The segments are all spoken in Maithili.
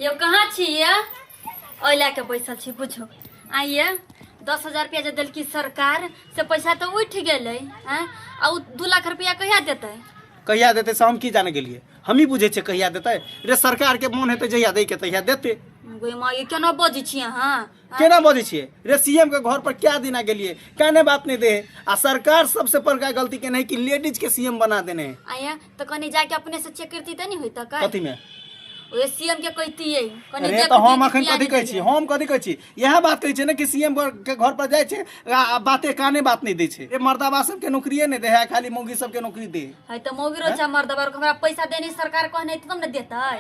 यौ कहाँ छी ये ओहि लए के बैसल छी बुझो आइए 10,000 रुपया जे देलकी सरकार से पैसा तऽ उठि गेलै आँय आ ओ 2 लाख रुपया कहिया देतै? कहिया देतै से हम की जाने गेलियै? हमही बुझै छियै कहिया देतै। रे, सरकार के मोन हेतै जहिया दै के तहिया देतै। गै माँ, ये केना बजै छी अहाँ? केना बजै छियै? रे, सीएम के घर पर क्या दिना गेलियै, काने बात नहीं दे। आ सरकार सबसे बड़का गलती केने है कि लेडीज के सीएम बना देने है। आया तऽ कनी जाके अपने से चेक करती तऽ नहि होइतै का? कथी में? ओए सीएम के कहतियै कनी। अरे तऽ हम अखन कथी कहै छी? हम कथी कहै छी? इएह बात कहै छियै ने कि सीएम के घर पर जाइ छै आ बाते काने बात नहि दै छै। ए, मर्दाबा सबके नौकरिए नहि दै है, खाली मौगी सबके नौकरी दे है। तऽ मौगी रहो चाहे मर्दबा, हमरा पैसा देने सरकार कहने तब ने देतै।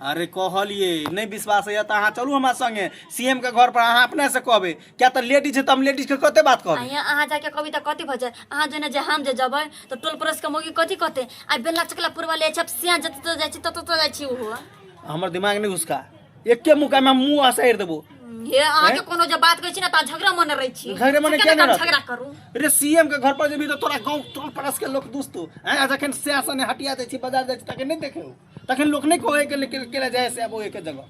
अरे कहलियै, नहि विश्वास होइए तऽ अहाँ चलू हमरा संगे सीएम के घर पर, अहाँ अपने से कहबै। किया तऽ लेडीज है तऽ हम लेडीज के कते बात कहबै? अहाँ अहाँ जाके कहबै तऽ कथी भऽ जाय? अहाँ जेना जे हम जे जेबै तऽ टोल पड़ोस के मौगी कथी कहतै? आ बेला चकला पुरवा ले छै सिया, जत तत जाइ छी तत तत जाइ छी ओहो। हमर दिमाग नहि घुसका, एके मुका में हम मुंह असारि देबो। हे, अहाँके कोनो जे बात कहै छी ने तऽ झगड़ा मने रहै छी। झगड़ा मने से किया केना नहि हम रहतै? झगड़ा करू? रे, सीएम के घर पर जेबही तऽ तोरा गाँव टोल पड़ोस के लोक दुसतो। आँय, जखन सएह सने हटिया जाइ छी, बाजार जाइ छी, तखन नहि देखे, तखन लोक नहि कहै के के केला जाय से आबो एक जगह।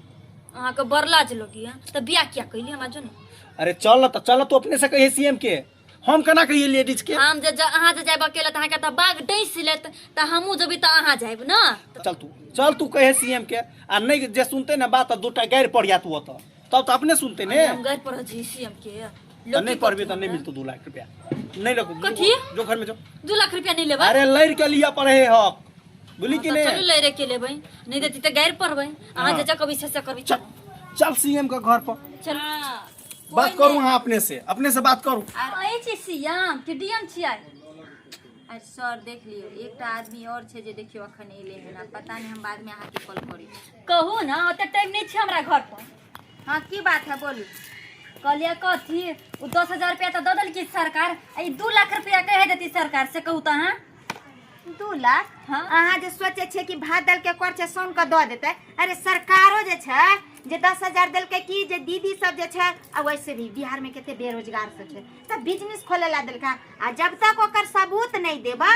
अहाँके बड़ लाज लगैया तऽ बियाह किया कैली हमरा जो ने? अरे चल तऽ चल, तू अपने से कहिए सीएम के, हम केना कहिए लेडीज के? हम जे अहाँ जे जायब अकेला तऽ अहाँके तऽ बाघ डसि लेत, तऽ हमहूँ जेबै तऽ अहाँ जायब ने। चल तू, चल तू कहे सीएम के। आ नहीं जे सुनते ने बात तऽ दूटा गारि पढ़िया तू ओतऽ, तब तऽ अपने सुनते ने। हम गारि पढ़ छी सीएम के? तऽ नहीं पढ़बी तऽ नहीं मिलतो 2 लाख रुपया नहीं लगो। कथी? जो घर में जो। 2 लाख रुपया नहीं लेबै? अरे लड़ के लिया पड़े है हक, बुझली कि तऽ नहीं? चलू, लड़े के लेबै, नहीं देती तऽ गारि पढ़बै। अहाँ जे कभी से करबै। चल चल सीएम के घर पर। चल। बात करू अहाँ अपने से, अपने से बात करू। अहि छी सीएम कि डीएम छियै? अरे सर, देख लियौ, एकटा आदमी और छै जे देखियौ अखन एलै हन। आब पता नहि, हम बादमे अहाँके कॉल करै छी। कहू ने, ओते टाइम नहीं छै हमरा घर पर। हँ, की बात है, बोलू। कहलियै कथी, ओ 10,000 रुपया तऽ दऽ देलकी सरकार, आ ई 2 लाख रुपया कहे देती सरकार, से कहू तऽ अहाँ। 2 लाख? हाँ। अहाँ जे सोचै छियै कि भात दालि के कर छै सौन के दऽ देतै, अरे सरकारो जे छै जे 10,000 देलकै कि जे दीदी सब जे छै, आ वैसे भी बिहारमे कते बेरोजगार सब छै, तऽ बिजनेस खोले ला देलकै। आ जब तक ओकर सबूत नहि देबै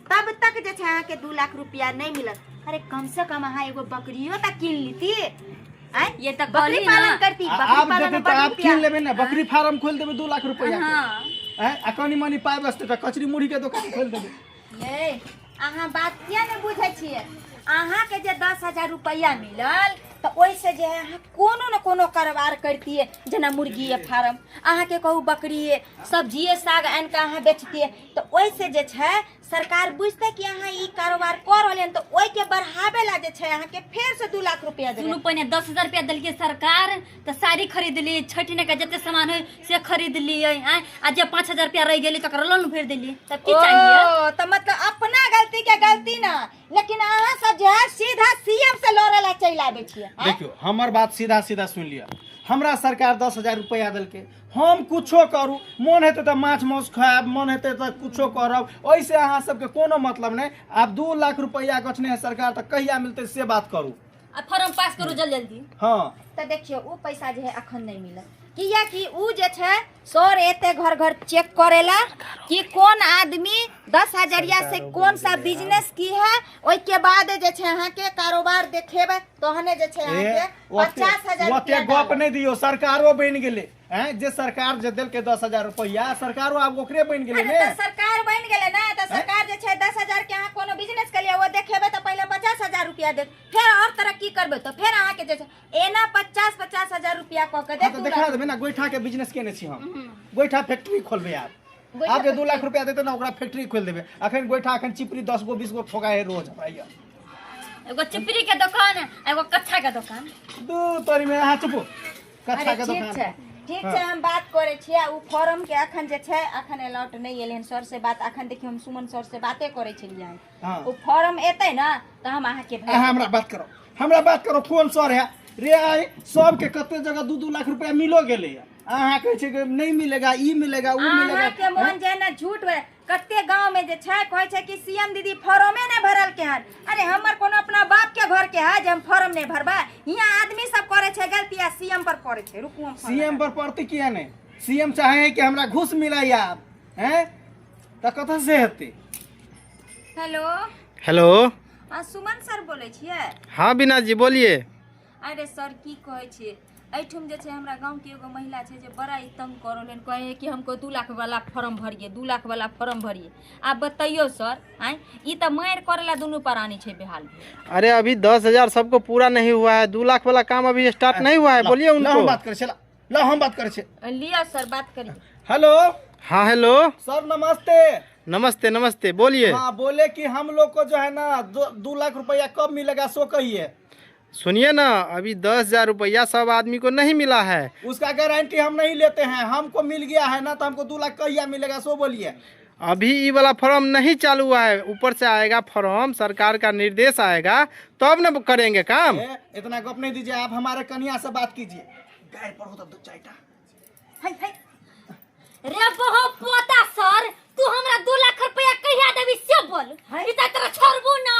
तब तक जे छै अहाँके 2 लाख रुपया नहि मिलत। अरे कम से कम अहाँ एगो बकरियो तऽ कीन लीती आँय? ये तऽ बकरी कहली पालन ना। करती। आ बकरी आब पालन देतै में तऽ बड आब रुपया। कीन लेबै ने, बकरी फार्म खोलि देबै 2 लाख रुपया के। आँय, आ कनी मनी पाइ बचतै तऽ कचरी मुरही के दोकान खोलि देबै। ये अहाँ बात किया नहि बुझै छियै? अहाँके जे 10,000 रुपैआ मिलल तऽ ओहिसँ जे है अहाँ कोनो ने कोनो कारोबार करतियै, जेना मुर्गिए फार्म, अहाँके कहू बकरिए, सब्जिए साग आनि कऽ अहाँ बेचतियै, तऽ ओहिसँ जे छै सरकार बुझतै कि अहाँ ई कारोबार कऽ रहलियै हन, तऽ ओहिके बढ़ाबै ला जे छै अहाँके फेरसँ 2 लाख रुपैआ देबै। सुनू, पहिने 10,000 रुपया देलकै सरकार तऽ साड़ी खरीदली, छठि के जते सामान है से खरीद लियै। आँय, आ जे 5,000 रुपया रहि गेलै तकर लोन भरि देलियै, तब की चाहिए? ओ तऽ मतलब अपना गलती के गलती ना, लेकिन अहाँ सब जे है सीधा सीएम से लड़े ला चलि आबै छियै, आँय? देखियौ, हमर बात सीधा सीधा सुनि लिअ। हमरा सरकार 10,000 रुपैआ देलकै, हम कुछो करू, मोन हेतै तऽ माछ मांस खायब, मोन हेतै तऽ कुछो करब, ओहिसँ अहाँ सबके कोनो मतलब नहि। आब 2 लाख रुपैआ गछने है सरकार, तऽ कहिया मिलतै से बात करू। आ फॉर्म पास करू जल्दी जल्दी। हँ। तऽ देखियौ, ओ पैसा जे है अखन नहि मिलत, कियाकि उ जे छै सर एते घर घर चेक करेला कि कोन आदमी 10 हजरिया से कौन सा बिजनेस की है। ओहिके बाद जे छै अहाँके कारोबार देखेबै तहने जे छै अहाँके 50,000 ओते रुपया गप डालब। नहि दियौ, सरकारो बनि गेलै। हैं, जे सरकार जे देलकै 10,000 रुपैआ, सरकारो आब ओकरे बनि गेलै अरे ने। तऽ सरकार बनि गेलै ने, तऽ सरकार जे छै 10,000 के अहाँ कोनो बिजनेस के लिए ओ देखेबै तऽ पहिले 50,000 रुपया देत, फेर और तरक्की करबै तऽ फेर अहाँके जे छै एना 50-50 हजार रुपया कऽ के हँ देत। तऽ दू देखा लाख। देबै ने, गोइठा के बिजनेस केने छी हम, गोइठा फैक्ट्री खोलबै आब। गोइठा आब जे 2 लाख रुपया देतै ने, ओकरा फैक्ट्री खोलि देबै। अखन गोइठा, अखन चिपरी 10 गो 20 गो ठोका है रोज हमरा यहाँ। एगो चिपरी के दुकान आ एगो कच्छा के दुकान। दू तोरी में, अहाँ चुपू, कच्छा अरे के ठीक दुकान। छै, ठीक छै, हम बात करै छियै। ओ फॉर्म के अखन जे छै अखन अलाउट नहि एलै हन। सर से बात अखन देखियौ, हम सुमन सर से बाते करै छलियै हन। ओ फॉर्म एतै ने तऽ हम अहाँके भेज अहाँ हमरा बात करो, हमरा बात करो। कोन सर है रे? आइ सबके कते जगह 2-2 लाख रुपया मिलो गेलै। अहाँ कहै छै कि नहीं मिलेगा, ई मिलेगा, ऊ मिलेगा। अहाँके मन जे ने झूठ बे- कते गांव में जे छै कहै छै कि सीएम दीदी फॉर्मे नहि भरलकै हन। अरे हमर कोनो अपना बाप के घर के है जे हम फॉर्म नहि भरबै? हियाँ आदमी सब करै छै गलती आ सीएम पर पड़ै छै। रुकू, हम फोन सीएम पर पड़ती किया नहीं? सीएम चाहे है कि हमरा घूस मिला आब हैं, तऽ कतऽ से हेतै? हेलो। हेलो। हाँ, सुमन सर बोलै छियै? हाँ बीना जी, बोलिए। अरे सर की कहै छियै, एहिठाम जे छै हमरा गाँवके एगो महिला छै जे बड़ा ई तंग कऽ रहल हन, कहै है कि हमको 2 लाख वाला फॉर्म भरिए, 2 लाख वाला फॉर्म भरिए। आब बतैयौ सर, आँय ई तऽ मारि करै ला दुनू प्राणी छै बेहाल भेल। अरे अभी 10,000 सबको पूरा नहीं हुआ है, 2 लाख वाला काम अभी स्टार्ट नहीं हुआ है। बोलिए ल हम उनको। बात करै छियै, ल हम बात करै छियै। लिअ सर, बात करिए। हेलो। हाँ हेलो सर, नमस्ते। नमस्ते नमस्ते, बोलिए। हाँ बोले कि हम लोग को जो है ना 2 लाख रुपया कब मिलेगा सो कहिए। सुनिए ना, अभी 10,000 रुपया सब आदमी को नहीं मिला है। उसका गारंटी हम नहीं लेते हैं, हमको मिल गया है ना तो हमको 2 लाख कहिया मिलेगा सो बोलिए। अभी ये वाला फॉर्म नहीं चालू हुआ है, ऊपर से आएगा फॉर्म, सरकार का निर्देश आएगा तब न करेंगे काम। इतना गप नहीं दीजिए, आप हमारे कन्या से बात कीजिए। गाय पर हो तब दो चाइटा। है है रे बहु पोता सर, तू हमरा 2 लाख रुपया कहिया देबी से बोल। ई त तोरा छोड़बू ना।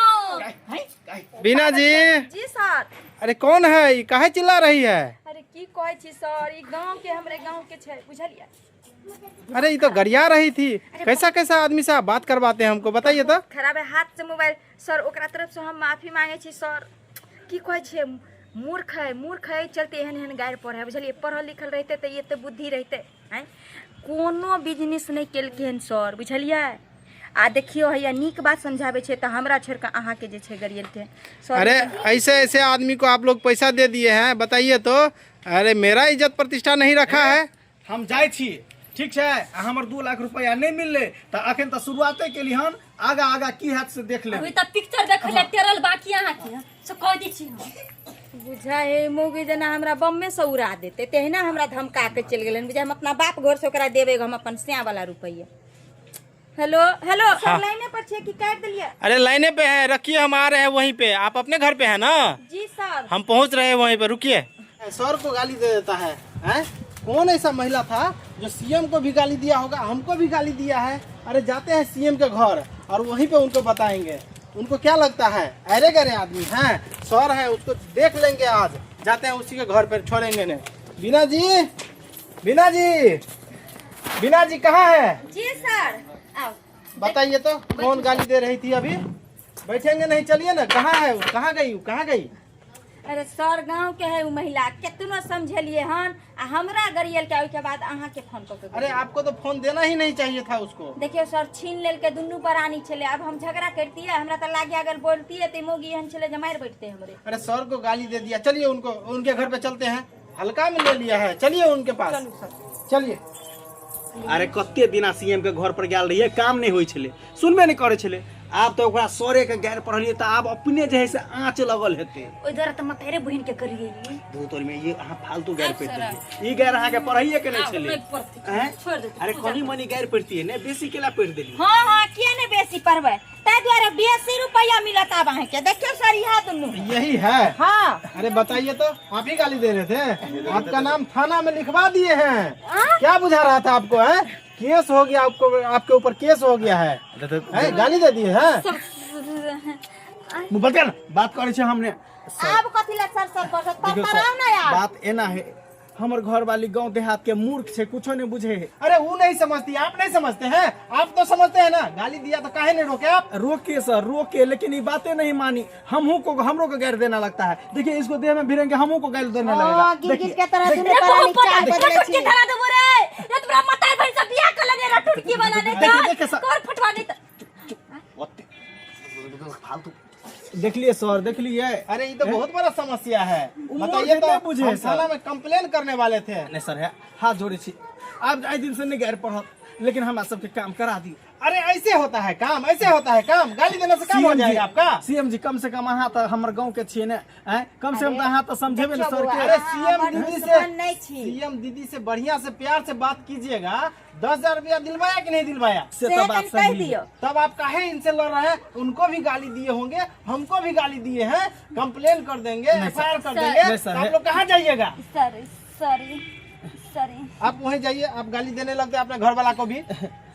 बीना जी। जी सर। अरे कौन है ये, काहे चिल्ला रही है? अरे की कहै छी सर, ई गाँव के हमरे गाँव के छै, बुझलियै? अरे ये तो गरिया रही थी, कैसा कैसा आदमी से आप बात करवाते हैं हमको बताइए तो। खराब है हाथ से मोबाइल सर, ओकरा तरफ से हम माफी मांगे छी सर। की कहै छियै, मूर्ख है, मूर्ख है चलते एहन एहन गारि पढ़ै है, बुझलियै? पढ़ल लिखल रहितै तऽ एते बुद्धि रहितै। आँय कोनो बिजनेस नहि केलकै हन सर, बुझलियै? आ देखियौ हैया नीक बात समझाबै छै तऽ हमरा छोड़ि कऽ अहाँके जे छै गरियलकै सर। अरे ऐसे ऐसे आदमी को आप लोग पैसा दे दिए हैं, बताइए तो। अरे मेरा इज्जत प्रतिष्ठा नहीं रखा है। हम जाइ छी, ठीक छै? आ हमर 2 लाख रुपया नहि मिललै तऽ अखन तऽ शुरुआते केली हन, आगा आगा की हैत से देख लेब। अभी तऽ पिक्चर देखै ला टेरल बाकी अहाँके से कह दै छी हम। बुझा हे मौगी जेना हमरा बम्मे से उड़ा देते तहिना हमरा धमका के चलि गेलै। बुझा हम अपना बाप घर से ओकरा देबै हम अपन स्या वाला रुपैआ। हेलो हेलो सर, हाँ। लाइने पर छियै कि काटि देलियै? अरे लाइने पे है, रखिए, हम आ रहे हैं वहीं पे। आप अपने घर पे है ना? जी सर। हम पहुंच रहे हैं वहीं पे, रुकिए। सर को गाली दे देता है, हैं? कौन ऐसा महिला था जो सीएम को भी गाली दिया होगा, हमको भी गाली दिया है। अरे जाते हैं सीएम के घर और वहीं पे उनको बताएंगे। उनको क्या लगता है, अरे गरे आदमी हैं, सर है, उसको देख लेंगे आज। जाते हैं उसी के घर पर, छोड़ेंगे नहीं। बीना जी, बीना जी, बीना जी कहाँ है? जी सर आओ। बताइए तो कौन गाली दे रही थी? अभी बैठेंगे नहीं, चलिए ना। कहाँ है वो? कहाँ गई वो? कहाँ गई? अरे सर गाँव के है उ महिला, केतनो समझेलिए हन आ हमरा गरियल के ओहिके बाद अहाँके फोन कऽ के। अरे आपको तो फोन देना ही नहीं चाहिए था उसको। देखियौ सर, छीन लेलकै, दुनू प्राणी छलै। आब हम झगड़ा करतियै, हमरा तऽ लागे अगर बोलतियै तऽ मौगी एहन छलै जे मारि बैठतै हमरे। अरे सर को गाली दे दिया, चलिए उनको उनके घर पे चलते हैं, हल्का में ले लिया है, चलिए उनके पास चलू सर। चलिए। अरे कते दिना सीएम के घर पर गेल रहियै, काम नहि होइ छलै, सुनबे नहि करै छलै। आब तऽ ओकरा सरे के गारि पढ़लियै तऽ आब अपने जे है से आँच लगल हेतै। ओहि दुआरे तऽ मथेरे बहिन के करियै। बहुत ओहिमे ये अहाँ फालतू गारि पढ़ि देलियै, ई गारि अहाँके पढ़ैये के नहि छलै। नहि पढ़तै, आँय? छोड़ि देतै। अरे कनी मनी गारि पढ़तियै ने, बेसी केला पढ़ि देलियै। हाँ हाँ, किया नहि बेसी पढ़बै, ताहि दुआरे बेसी रुपैआ मिलत आब अहाँके। देखियौ सर, इएह दुनू यही है। हाँ। अरे बताइए तो, आप ही गाली दे रहे थे, आपका नाम थाना में लिखवा दिए हैं। क्या बुझा रहा था आपको? है केस हो गया आपको, आपके ऊपर केस हो गया है, हैं? गाली दे दिए हैं। बता ने, बात करै छै हमने। आब कथी लए सर सर करत देखियौ तर सर, आउ ने यार। बात एना है, हमर घर वाली गांव देहात के मूर्ख छै, कुछो नहीं बुझे है। अरे वो नहीं समझती, आप नहीं समझते हैं, आप तो समझते हैं ना। गाली दिया तो काहे नहीं रोके आप? रोके सर रोके, लेकिन ये बातें नहीं मानी। हमहू को हमरो को गाली देना लगता है। देखिए इसको देह में भिड़ेंगे, हमहू को गाली देने लगेगा। हाँ, गिर देखिए, गिर के तरह देखिए। दुनू रे प्राणी बहु पोता, चाल बदलै टुटकी छी। धरा देबो रे। रे तोरा मतार बहिन से बियाह कर लेने रे, टुटकी वाला नहीं देखिए, तऽ देखिए सर। तोर फटवा नहीं तऽ। ओते फालतू देखलिए सर, देखलिए। अरे ये तो बहुत बड़ा समस्या है, वो बताइए नहीं तो। बुझे हम सर। थाना में कंप्लेन करने वाले थे। नहीं सर, है हाथ जोड़े छी, आब एहि दिन से नहीं गारि पढ़त, लेकिन हमरा सबके काम करा दियौ। अरे ऐसे होता है काम, ऐसे होता है काम, गाली देने से काम हो जाएगा आपका? सीएम जी कम से कम अहाँ तऽ हमर गाँव के छियै ने, आँय? कम से कम तऽ अहाँ तऽ समझेबै ने देखियौ सर बौआ, के। अरे अहाँ सीएम हमर दीदी से दुश्मन नहि छी। सीएम दीदी से बढ़िया से प्यार से बात कीजिएगा। 10,000 रुपया दिलवाया कि नहीं दिलवाया? से से तऽ बात कनि कहि सही है। दियौ। तब आप काहे इनसे लड़ रहे हैं? उनको भी गाली दिए होंगे, हमको भी गाली दिए हैं, कंप्लेन कर देंगे, नहीं सर। एफआईआर कर सर। देंगे। नहीं सर, तो आप है- लोग कहाँ जाइएगा? Sorry sorry sorry. आप वहीं जाइए, आप गाली देने लगते हैं अपने घर वाला को भी।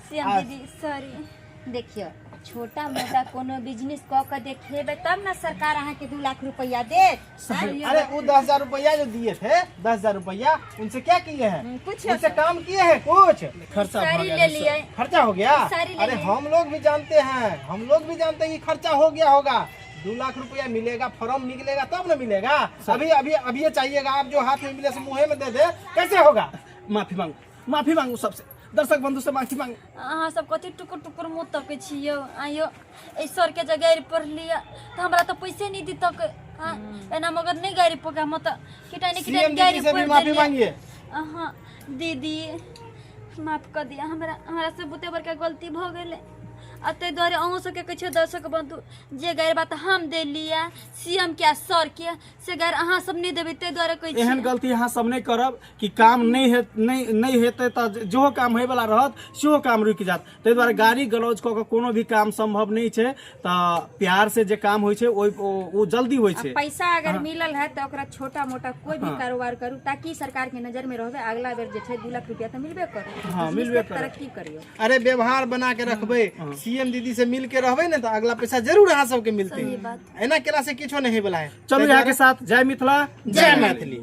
सीएम दीदी सॉरी। देखियौ, छोटा मोटा कोनो बिजनेस कऽ के देखेबै तब ने सरकार अहाँके 2 लाख रुपैआ देत। अरे वो 10,000 रुपया जो दिए थे, 10,000 रुपया उनसे क्या किए हैं? कुछ उनसे काम किए हैं कुछ? खर्चा भऽ साड़ी गेल ले सर। लियै। खर्चा हो गया। साड़ी ले अरे लिए। हम लोग भी जानते हैं, हम लोग भी जानते हैं कि खर्चा हो गया होगा। 2 लाख रुपया मिलेगा, फॉर्म निकलेगा तब ना मिलेगा। अभी अभी अभी ये चाहिएगा, आप जो हाथ में मिले से मुँहे में दे दे, कैसे होगा? माफी मांगू, माफी मांगू सबसे, दर्शक बंधु से माफी मांगू। अहाँ सब कथी टुकुर टुकुर मुँह तकै छी यौ? आइयो एहि सरके जे गारि पढ़लियै तऽ हमरा तऽ पैसे नहि दितक। हाँ, एना मगर नहि गारि पका, हम तऽ किटा ने किटा सीएम गारि दीदी से भी पढ़ि माफी देलियै। मांगिए। अहाँ दीदी, माफ कऽ दिअ हमरा, हमरा से बहुते बड़का गलती भऽ गेलै। आ ताहि दुआरे अहूँ सबके कहै छियै दर्शक बन्धु, जे गारि बात हम देलियै सी एम के आ सर के, से गारि अहाँ सब नहि देबै, ताहि दुआरे कहै एहन छियै। गलती अहाँ सब नहि करब कि काम नहि हे नहि नहि हेतै तऽ जेहो काम होयवला रहत सेहो काम रुकि जायत। ताहि दुआरे गाड़ी गलौज कऽ कऽ कोनो भी काम सम्भव नहि छै। तऽ प्यार से जे काम होइ छै ओहि ओ जल्दी होइ आ छै। पैसा अगर मिलल है तऽ ओकरा छोटा मोटा कोई भी कारोबार करू, ताकि सरकार के नजर में रहबे। अगला बेर जे छै 2 लाख रुपया तऽ मिलबे करू। हाँ, बिजनेस मिलबे के करत। तरक्की करियो। अरे, व्यवहार बना के रखबै, सीएम दीदी से मिल के रहबै ने, तऽ अगला पैसा जरूर अहाँ सबके मिलते। सही बात। एना केला से किछो नहीं होय वाला है। चलू, यहाँ के साथ जय मिथिला, जय मैथिली।